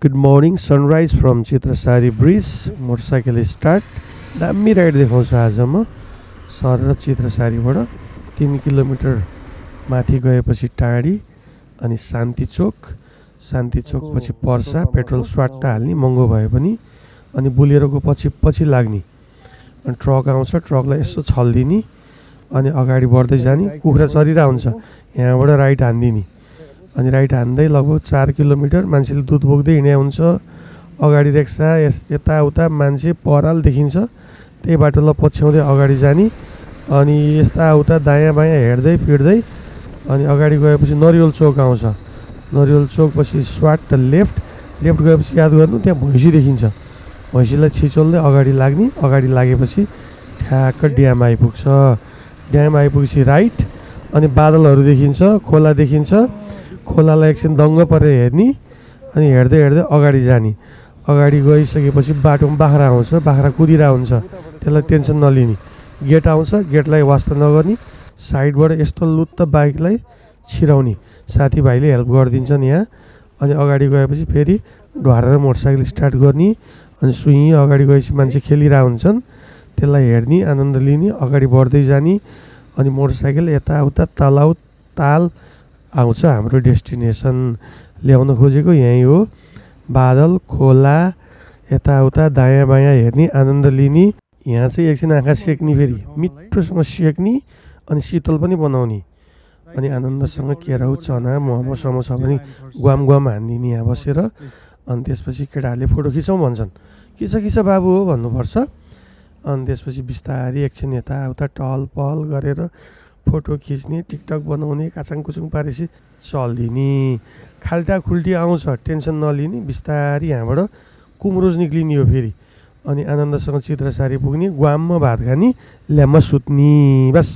Good morning, sunrise from Chitrasari bridge motorcycle start दामी ride देखाउँछु आज म सर चित्रसारीबाट 3 किलोमिटर माथि गएपछि टाढी अनि शान्ति चोक पछि पर्सा पेट्रोल स्वाट्टा हाल्ने महँगो भए पनि अनि बुलेरोको पछि लाग्ने अनि ट्रक आउँछ ट्रकलाई यसो छल्दिने अनि अगाडि बढ्दै जाने कुखुरा चरिरा हुन्छ यहाँबाट राइट हान्दिने अनि राइट हान्दै लगभग 4 किलोमिटर मान्छेले दुध बोक्दै हिँडे हुन्छ अगाडि रिक्सा यताउता मान्छे पराल देखिन्छ त्यही बाटोलाई पछ्याउँदै अगाडि जाने अनि यताउता दायाँ बायाँ हेर्दै पिड्दै अनि अगाडि गएपछि नरिवल चोक आउँछ नरिवल चोक पछि स्वाट लेफ्ट गएपछि याद गर्नु त्यहाँ भैँसी देखिन्छ भैँसीलाई छिचोल्दै अगाडि लाग्ने अगाडि लागेपछि ठ्याक्क ड्याम आइपुग्छ ड्याम आइपुगेपछि राइट अनि बादलहरू देखिन्छ खोला देखिन्छ खोलालाई एकछिन दङ्ग परेर हेर्ने अनि हेर्दै अगाडि जाने अगाडि गइसकेपछि बाटोमा बाख्रा आउँछ बाख्रा कुदिरा हुन्छ त्यसलाई टेन्सन नलिने गेट आउँछ गेटलाई वास्ता नगर्ने साइडबाट यस्तो लुत्त बाइकलाई छिराउने साथीभाइले हेल्प गरिदिन्छन् यहाँ अनि अगाडि गएपछि फेरि ढुवारेर मोटरसाइकल स्टार्ट गर्ने अनि सुई अगाडि गएपछि मान्छे खेलिरहेको हुन्छन् त्यसलाई हेर्ने आनन्द लिने अगाडि बढ्दै जाने अनि मोटरसाइकल यताउता ताल आउँछ हाम्रो डेस्टिनेसन ल्याउन खोजेको यहीँ हो बादल खोला यताउता दायाँ बायाँ हेर्ने आनन्द लिने यहाँ चाहिँ एकछिन आँखा सेक्ने फेरि मिठोसँग सेक्ने अनि शीतल पनि बनाउने अनि आनन्दसँग केराउ चना मोमो समोसा पनि गुवाम हानिदिने यहाँ बसेर अनि त्यसपछि केटाहरूले फोटो खिचौँ भन्छन् खिच बाबु हो भन्नुपर्छ अनि त्यसपछि बिस्तारै एकछिन यताउता टहल पहल गरेर फोटो खिच्ने टिकटक बनाउने काचाङ कुचुङ पारेपछि चलिदिने खाल्टा खुल्टी आउँछ टेन्सन नलिने बिस्तारै यहाँबाट कुमरोज निक्लिने हो फेरि अनि आनन्दसँग चित्रसारी पुग्ने गुवाममा भात खाने ल्याम्मा सुत्ने बस।